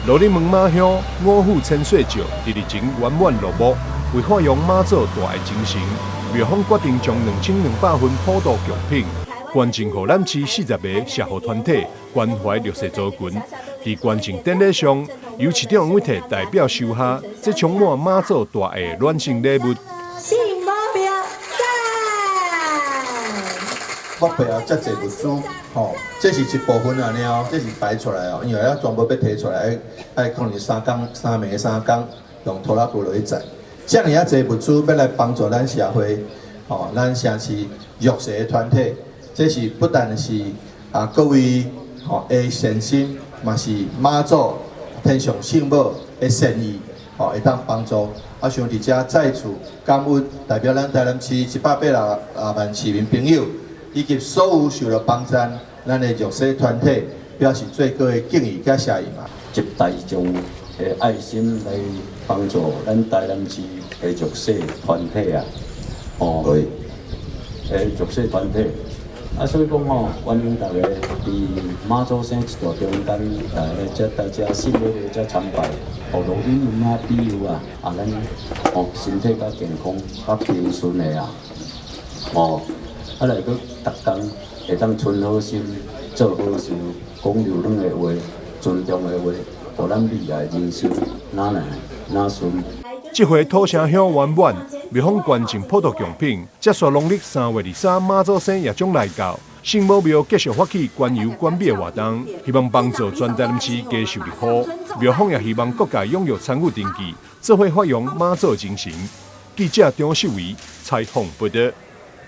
羅里門媽鄉五虎千歲醮佇日前圓滿落幕，為發揚媽祖大愛精神，廟方決定將2200份普渡貢品捐贈予咱市40個社福團體，關懷弱勢族群。佇捐贈典禮上，由市長王偉提代表收下這充滿媽祖大愛的暖心禮物。聖母廟讚！我背後遮濟物資，吼，這是一部分爾哦，這是擺出來哦，因為猶全部欲提出來，愛可能三工、三暝三工用拖拉機落去載。遮爾仔濟物資欲來幫助咱社會，吼，咱城市弱勢的團體，這是不但是啊各位吼的善心，嘛是媽祖天上聖母的善意，吼，會當幫助。啊，想佇遮再次感恩，代表咱台南市186萬市民朋友，以及所有受到幫贊咱的弱勢團體，表示最高的敬意佮謝意嘛。集大眾的愛心來幫助咱台南市的弱勢團體啊，哦，的弱勢團體，啊，所以講吼，歡迎大家佇媽祖生這段中間，來來遮大家信禮來遮參拜，予羅敏媽媽庇佑啊，啊，咱哦身體較健康、較平順的啊，哦。啊來閣逐工會當存好心、做好事、講柔軟的話、尊重的話，予咱未來人生若來若順。這回土城鄉圓滿，廟方捐贈普渡貢品，接續農曆3月23媽祖生也將來到，聖母廟繼續發起捐油捐米的活動，希望幫助全台南市家受入戶。廟方也希望各界踴躍參與登記，做伙發揚媽祖精神。記者張秀維採訪報道。